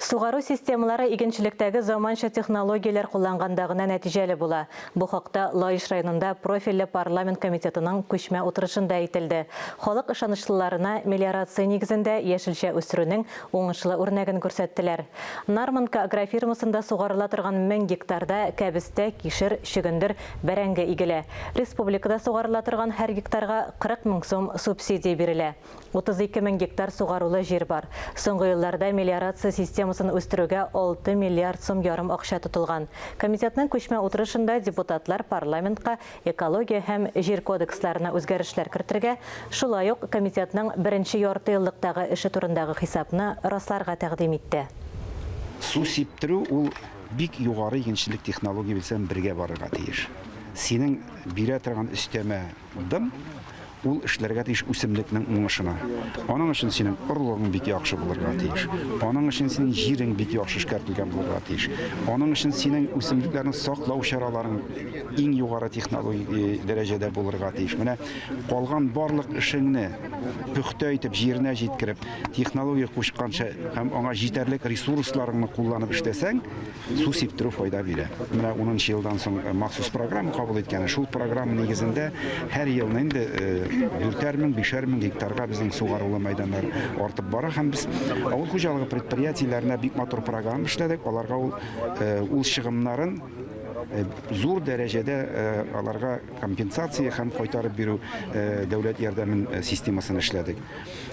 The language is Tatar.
Сугару системалары игенчелектәге заманча технологияләр кулланганда гына нәтиҗәле була. Бу хакта Лаеш районында профильле парламент комитетының күчмә утырышында әйтелде. Халык ышанычлыларына мелиорация нигезендә яшелчә үстерүнең уңышлы үрнәген күрсәттеләр. Нармонка агрофирмасында сугарыла торган 1000 гектарда кәбестә, кишер, чөгендер, бәрәңге игелә. Республикада сугарыла торган һәр гектарга 40 мең сум субсидия бирелә. 32 мең гектар сугарулы җир бар. Соңгы елларда мелиорация системасын үстерүгә 6 миллиард сум ярым акча тотылган. Комитетның күчмә утырышында депутатлар парламентка Экология һәм Җир кодексларына үзгәрешләр кертергә, шулай ук комитетның беренче яртыеллыктагы эше турындагы хисапны расларга тәкъдим итте. Су сиптерү ул бик югары игенчелек технология белсән бергә барырга тиеш. Синең бирә торган өстәмә Дым ул эшләргә тиеш үсемлекнең уңышына. Аның өчен синең орлыгың бик яхшы булырга тиеш. Аның өчен синең җирең бик яхшы эшкәртелгән булырга тиеш. Аның өчен синең үсемлекләрне саклау чараларың иң югары технологик э, дәрәҗәдә булырга тиеш. Менә калган барлык эшеңне пөхтә итеп җиренә җиткереп, технология кушканча һәм аңа җитәрлек ресурсларыңны кулланып эшләсәң, Су сиптерү файда бирә. Менә унынчы елдан соң махсус программа кабул иткән. Шул программа нигезендә һәр елны инде дүртәр мең, бишәр мең гектарга безнең сугарулы мәйданнар артып бара һәм без авыл хуҗалыгы предприятиеләренә бик матур программа эшләдек. Аларга ул ул чыгымнарын зур дәрәҗәдә аларга компенсация һәм кайтарып бирү дәүләт ярдәмен системасын эшләдек.